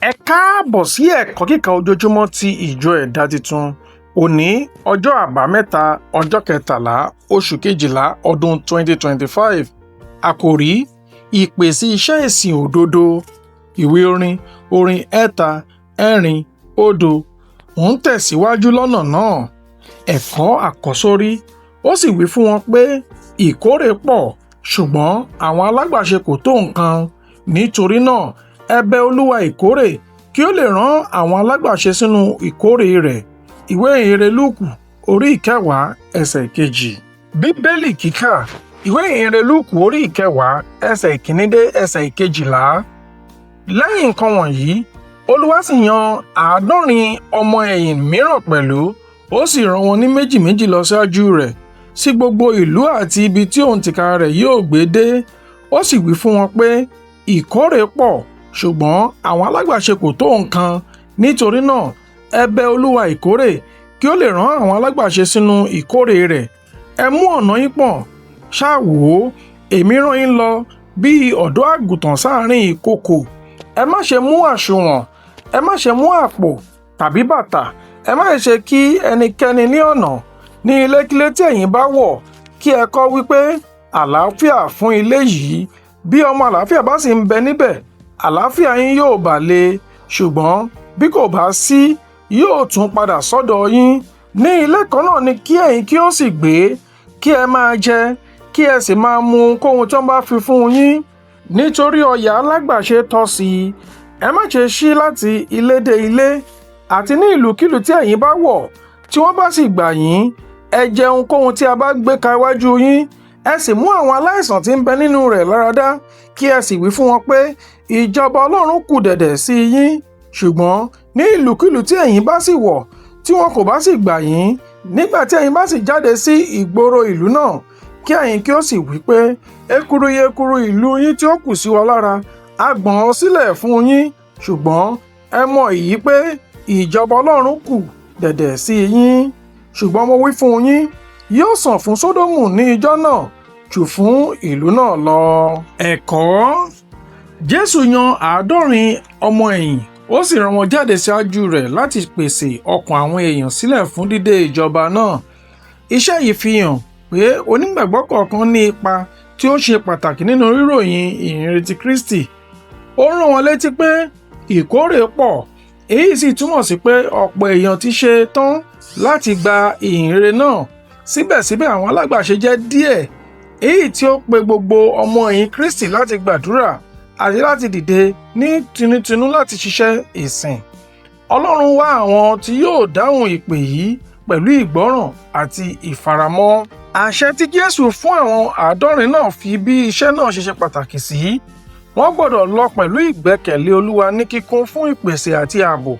Ẹ káàbọ̀ sí ẹ̀kọ́ kíkà ojoojúmọ́ ti ìjọ Ẹ̀dá Titun. Òní, ọjọ́ Àbámẹ́ta, ọjọ́ kẹtàlá, oṣù kejìlá, ọdún 2025. Àkòrí: Ìpè sí iṣẹ́ ìsìn òdodo. Ìwé orin, orin 3, 4, 0. Ò ń tẹ̀síwájú lọ́nà náà. Ẹ̀kọ́ àkọ́sórí. Ó sì wí fún wọn pé, ìkórè pọ̀, ṣùgbọ́n àwọn alágbàṣe kò tó nǹkan. Nítorí náà, ẹ bẹ Olúwa ìkórè kí ó lè rán àwọn alágbàṣe sínú ìkórè rẹ̀. Ìwé ìhìnrere Lúùkù orí ìkẹwàá ẹsẹ̀ kejì. Bíbélì kíkà. Ìwé ìhìnrere Lúùkù orí ìkẹwàá ẹsẹ̀ ìkíní dé ẹsẹ̀ ìkejìlá. Lẹ́yìn nǹkan wọ̀nyí, Olúwa sì yan 70 ọmọ ẹ̀yìn mìíràn pẹ̀lú, ó sì rán wọn ní méjì méjì lọ ṣáájú rẹ̀ sí gbogbo ìlú àti ibi tí òun tìkára rẹ̀ yóò gbé dé. Ó sì wí fún wọn pé, ìkórè pọ̀, ṣùgbọ́n àwọn alágbàṣe kò tó nǹkan. Nítorí náà, ẹ bẹ Olúwa ìkórè kí ó lè rán àwọn alágbàṣe sínú ìkórè rẹ̀. Ẹ mú ọ̀nà yín pọ̀n, ṣá wò ó, èmi rán yín lọ bí ọ̀dọ́ àgùntàn sáàrín ìkookò. Ẹ má ṣe mú àsùnwọ̀n, ẹ má ṣe mú àpò tàbí bàtà, ẹ má ṣe kí ẹnikẹ́ni ní ọ̀nà. Ní ilékílé tí ẹ̀yin bá wọ̀, kí ẹ kọ́ wí pé, àlàáfíà fún ilé yìí. Bí ọmọ àlàáfíà bá sì ń bẹ níbẹ̀, àlàáfíà yín yóò bà lé, ṣùgbọ́n bí kò bá sí, yóò tún padà sọ́dọ̀ yín. Ní ilé kan náà ni kí ẹ̀yin kí ó sì gbé, kí ẹ máa jẹ, kí ẹ sì máa mu ohunkóhun tí wọ́n bá fi fún yín. Nítorí ọ̀yà alágbàṣe tọ́ sí i. Ẹ má ṣe ṣí láti ilé dé ilé, àti ní ìlúkílùú tí ẹ̀yin bá wọ̀, tí wọ́n bá sì gbà yín, ẹ jẹ ohunkóhun tí a bá gbé ka iwájú yín, ẹ sì mú àwọn aláìsàn tí ń bẹ nínú rẹ̀ láradá, kí ẹ sì wí fún wọn pé, ìjọba Ọlọ́run kù dẹ̀dẹ̀ sí yín. Ṣùgbọ́n ní ìlúkílùú tí ẹ̀yin bá sì wọ̀, tí wọn kò bá sì gbà yín, nígbà tí ẹ̀yin bá sì jáde sí ìgboro ìlú náà, kí ẹ̀yin kí ó sì wí pé, ekuru yekuru ìlú yín tí ó kù sí wa lára, a gbọ̀n ọ́ sílẹ̀ fún yín, ṣùgbọ́n ẹ mọ èyí pé ìjọba Ọlọ́run kù dẹ̀dẹ̀ sí yín. Ṣùgbọ́n mo wí fún yín, yóò sàn fún Sódómù ní ijọ́ náà jù fún ìlú náà lọ. Ẹ̀kọ́. Jésù yan 70 ọmọ ẹ̀yìn, ó sì rán wọn jáde ṣáájú rẹ̀ láti pèsè ọkàn àwọn èèyàn sílẹ̀ fún dídé ìjọba náà. Iṣẹ́ yìí fi hàn pé onígbàgbọ́ kọ̀ọ̀kan ní ipa tí ó ṣe pàtàkì nínú ríròyìn ìhìnrere ti Kristi. Ó rán wọn létí pé ìkórè pọ̀, èyí sì túmọ̀ sí pé ọ̀pọ̀ èèyàn ti ṣe tán láti gba ìhìnrere náà. Síbẹ̀síbẹ̀ àwọn alágbàṣe jẹ́ díẹ̀, èyí tí ó pe gbogbo ọmọ ẹ̀yìn Kristi láti gbàdúrà àti láti dìde ní tinútinú láti ṣiṣẹ́ ìsìn. Ọlọ́run wá àwọn tí yóò dáhùn ìpè yìí pẹ̀lú ìgbọ́ràn àti ìfaramọ́. Àṣẹ tí Jésù fún àwọn 70 náà fi bí iṣẹ́ náà ṣe ṣe pàtàkì sí. Wọ́n gbọ́dọ̀ lọ pẹ̀lú ìgbẹ́kẹ̀lé Olúwa ní kíkún fún ìpèsè àti ààbò.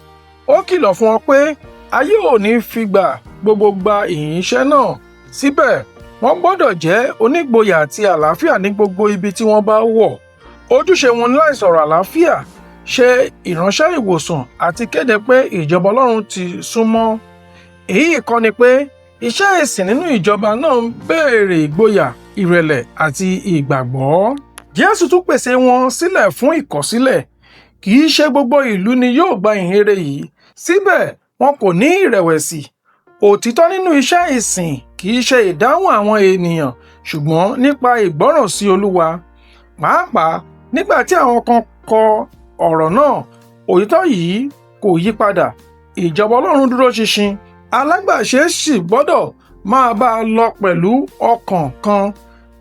Ó kìlọ̀ fún wọn pé ayé ò ní fìgbà gbogbo gba ìyìn iṣẹ́ náà. Síbẹ̀, wọ́n gbọ́dọ̀ jẹ́ onígboyà àti àlàáfíà ní gbogbo ibi tí wọ́n bá wọ̀. Ojúṣe wọn ní láti sọ̀rọ̀ àlàáfíà, ṣe ìránṣẹ́ ìwòsàn àti kéde pé ìjọba Ọlọ́run ti súnmọ́. Èyí kọ́ ni pé iṣẹ́ ìsìn nínú ìjọba náà ń béèrè ìgboyà, ìrẹ̀lẹ̀ àti ìgbàgbọ́. Jésù tún pèsè wọn sílẹ̀ fún ìkọ̀sílẹ̀. Kì í ṣe gbogbo ìlú ni yóò gba ìhìnrere yìí. Síbẹ̀, wọn kò ní ìrẹ̀wẹ̀sì. Òtítọ́ nínú iṣẹ́ ìsìn kì í ṣe ìdáhùn àwọn ènìyàn, ṣùgbọ́n nípa ìgbọ́ràn sí Olúwa. Pàápàá nígbà tí àwọn kan kọ ọ̀rọ̀ náà, òtítọ́ yìí kò yí padà. Ìjọba Ọlọ́run dúró ṣinṣin. Alágbàṣe sì gbọ́dọ̀ máa bá a lọ pẹ̀lú ọkàn kan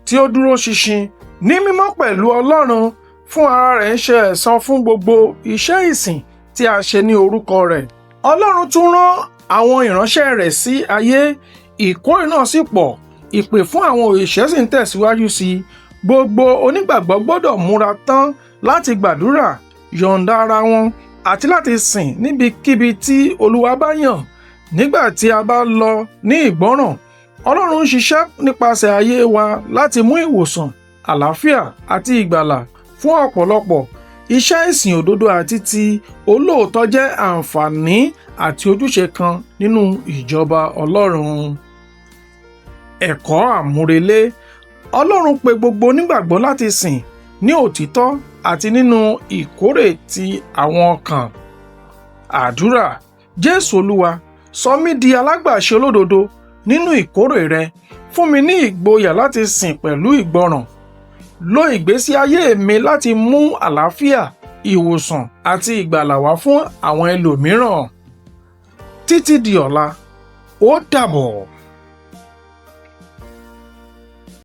tí ó dúró ṣinṣin ní mímọ́ pẹ̀lú Ọlọ́run fún ara rẹ̀ ń ṣe ẹ̀san fún gbogbo iṣẹ́ ìsìn tí a ṣe ní orúkọ rẹ̀. Ọlọ́run tún rán àwọn ìránṣẹ́ rẹ̀ sí ayé, ìkórè náà sì pọ̀, ìpè fún àwọn òṣìṣẹ́ sì ń tẹ̀síwájú sí i. Gbogbo onígbàgbọ́ gbọ́dọ̀ múra tán láti gbàdúrà, yọ̀ǹda ara wọn, àti láti sìn níbikíbi tí Olúwa bá yàn. Nígbà tí a bá lọ ní ìgbọ́ràn, Ọlọ́run ń ṣiṣẹ́ nípasẹ̀ ayé wa láti mú ìwòsàn, àlàáfíà àti ìgbàlà fún ọ̀pọ̀lọpọ̀. Iṣẹ́ ìsìn òdodo àti ti olóòótọ́ jẹ́ àǹfààní àti ojúṣe kan nínú ìjọba Ọlọ́run. Ẹ̀kọ́ àmúrelé. Ọlọ́run pe gbogbo onígbàgbọ́ láti sìn ní òtítọ́ àti nínú ìkórè ti àwọn ọkàn. Àdúrà. Jésù Olúwa, sọ mí di alágbàṣe olódodo nínú ìkórè rẹ. Fún mi ní ìgboyà láti sìn pẹ̀lú ìgbọràn. Lo ìgbésí ayé mi láti mú àlàáfíà, ìwòsàn àti ìgbàlà wá fún àwọn ẹlòmíràn. Títí di ọ̀la, ó dàbọ̀.